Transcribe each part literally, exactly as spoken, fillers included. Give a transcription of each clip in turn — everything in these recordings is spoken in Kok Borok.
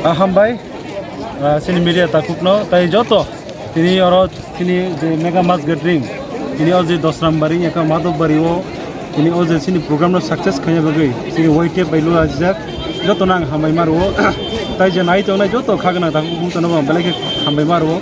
Ah, hambai, ah, chini media takhukno, tai joto, tini oro chini je mega mass gathering, tini o je Dosrambari, eka Madhobari o, tini o je chini program no success khaina bagwi, chini Y T F bai lu ajijak, joto nang hambai maro, tai je nai tongnai joto khagna takhuk bung tono belai khe hambai maro.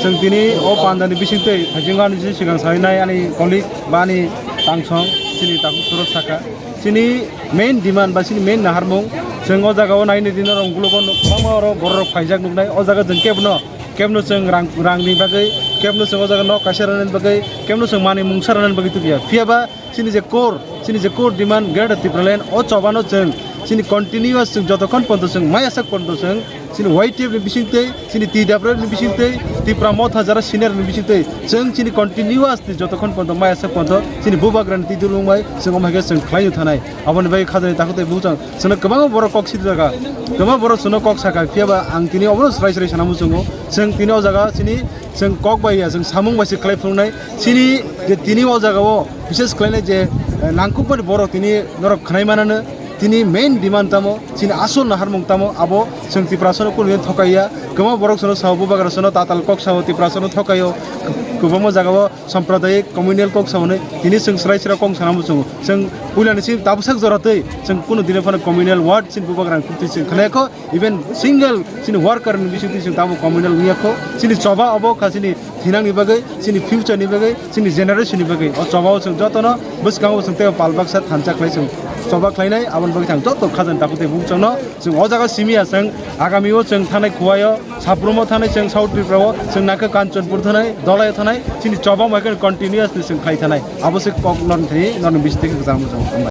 Chwng tini o pandani bising tei, thajing ani je sigang sainai ani colleague ba ani tangsong, chini takhuk soro saka. Chini main demand ba chini main naharmung, chwng o jaga o naini dino rong gulo bono kwbangma oro borok rok phaijak nuknai. O jaga chwng kebno, kebno chwng rang, rangni bagwi, kebno chwng o jaga nok kaisa ranani bagwi, kebno chwng manwi mungsa ranani bagwi tubya. Phiya ba chini je core, chini je core demand Greater Tipraland, o chobano chwng chini continuous chwng jotokhon ponto chwng maya sak ponto chwng chini Y T F ni bising tei, chini T W F ni bising tei, Tipra Motha jara senior ni bising tei, chwng chini continuous ni jotokhon ponto maya sak ponto chini bubagra ni twi dulung bai chwng omo hai khe chwng khlai thanai. Aboni bagwi khajani takhuk tei buchang chwngno kwbangma borok kok sidi jaga, kwbangma borok chwngno kok saka, phiya ba ang tini obono srai srai sana muchungo. Chwng tini o jaga chini chwng kok bai ya, chwng samung bai se khlai phunuknai. Chini je tini o jaga o bises khlainai je, eh, nangkukmani borok tini norok khnai manano. Tini main demand tamo, chini asol naharmung tamo, abo chwng Tiprasano kunu din thokaiya. Kwbangma borok sono sao, bubagra sono tatal kok sao, Tiprasano thokaio. Kwbangma jaga o sampradayik communal kok sao hwnwi tini chwng srai srai kok sana muchungo. Chwng puilani si tabuksak jora twi chwng kunu dino phano communal ward chini bubagra khuktwi chwng khnaikho. Even single chini worker ni bisingtwi chwng tamo communal wngya kho. Chini choba obo kha chini thinangni bagwi, chini future ni bagwi, chini generation ni bagwi. O choba o chwng jotono bwskango chwng tei pal baksa thansa khlai chwng choba khlainai. Aboni bagwi chwng joto khajani takhuk tei buchangno chwng o jaga simi ya chwng agami o chwng thanai Khowai o, Sabrum o thanai chwng South Tripura o, chwng nakhe Kanchanpur thanai, Dholai o thanai, chini choba mai khe continuously chwng khlai thanai. Abo se kok norni thani norni bisingtwi khe kwchangma chwng.